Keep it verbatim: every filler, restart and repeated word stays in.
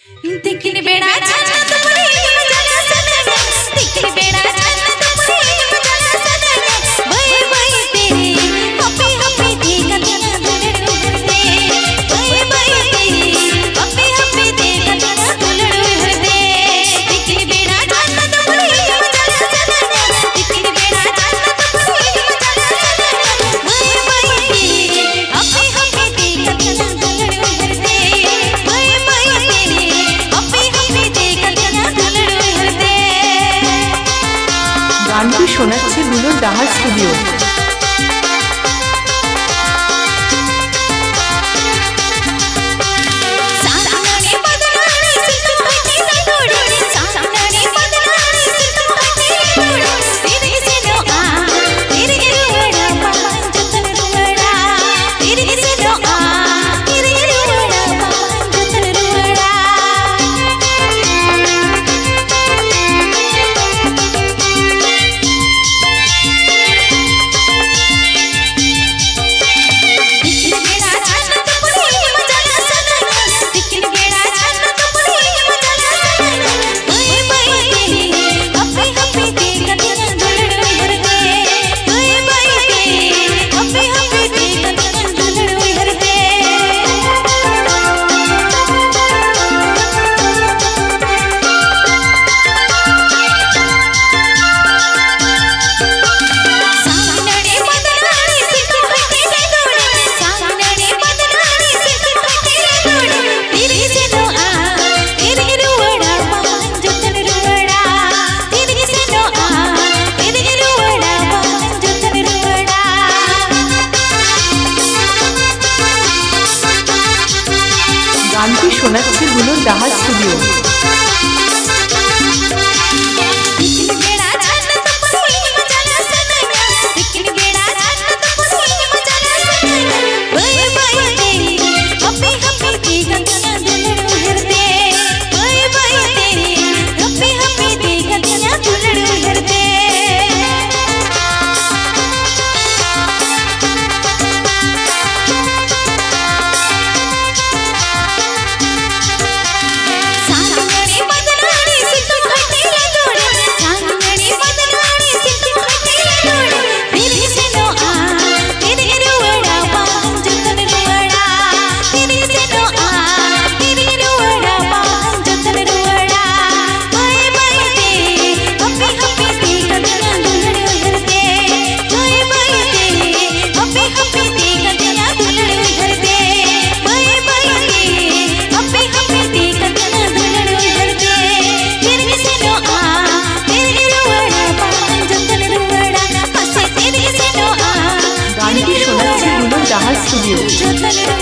ᱛᱤᱠᱤᱱ ᱵᱮᱲᱟ ᱪᱷᱟᱛᱟ ᱛᱩᱯᱩᱞᱤ ᱢᱟᱡᱟᱞᱟ ᱥᱟᱱᱟᱧᱟ, ᱛᱤᱠᱤᱱ ᱵᱮᱲᱟ ᱪᱷᱟᱛᱟ ᱛᱩᱯᱩᱞᱤ ᱢᱟᱡᱟᱞᱟ ᱥᱟᱱᱟᱧᱟ, ᱵᱟᱹᱭ ᱵᱟᱹᱭ ᱛᱮ ᱦᱟᱯᱮ ᱦᱟᱯᱮ ᱛᱮ ᱠᱟᱹᱴᱤᱡ ᱫᱩᱞᱟᱹᱲ ᱩᱭᱦᱟᱹᱨ ᱛᱮ, ᱵᱟᱹᱭ ᱵᱟᱹᱭ ᱛᱮ ᱦᱟᱯᱮ ᱦᱟᱯᱮ ᱛᱮ ᱠᱟᱹᱴᱤᱡ ᱫᱩᱞᱟᱹᱲ ᱩᱭᱦᱟᱹᱨ ᱛᱮ, ᱛᱤᱠᱤᱱ ᱵᱮᱲᱟ ᱪᱷᱟᱛᱟ ᱛᱩᱯᱩᱞᱤ ᱢᱟᱡᱟᱞᱟ ᱥᱟᱱᱟᱧᱟ, ᱛᱤᱠᱤᱱ ᱵᱮᱲᱟ ᱪᱷᱟᱛᱟ ᱛᱩᱯᱩᱞᱤ ᱢᱟᱡᱟᱞᱟ ᱥᱟᱱᱟᱧᱟ, ᱵᱟᱹᱭ ᱵᱟᱹᱭ ᱛᱮ ᱦᱟᱯᱮ ᱦᱟᱯᱮ ᱛᱮ ᱠᱟᱹᱴᱤᱡ ᱫᱩᱞᱟᱹᱲ ᱩᱭᱦᱟᱹᱨ ᱛᱮ, ᱵᱟᱹᱭ ᱵᱟᱹᱭ ᱛᱮ ᱦᱟᱯᱮ ᱦᱟᱯᱮ ᱛᱮ ᱠᱟᱹᱴᱤᱡ ᱫᱩᱞᱟᱹᱲ ᱩᱭᱦᱟᱹᱨ ᱛᱮ᱾ গানটি শোনাচ্ছে দুলুর ডাহার স্টুডিও। গানটি শোনাচ্ছে দুলুর ডাহার স্টুডিও। Studio.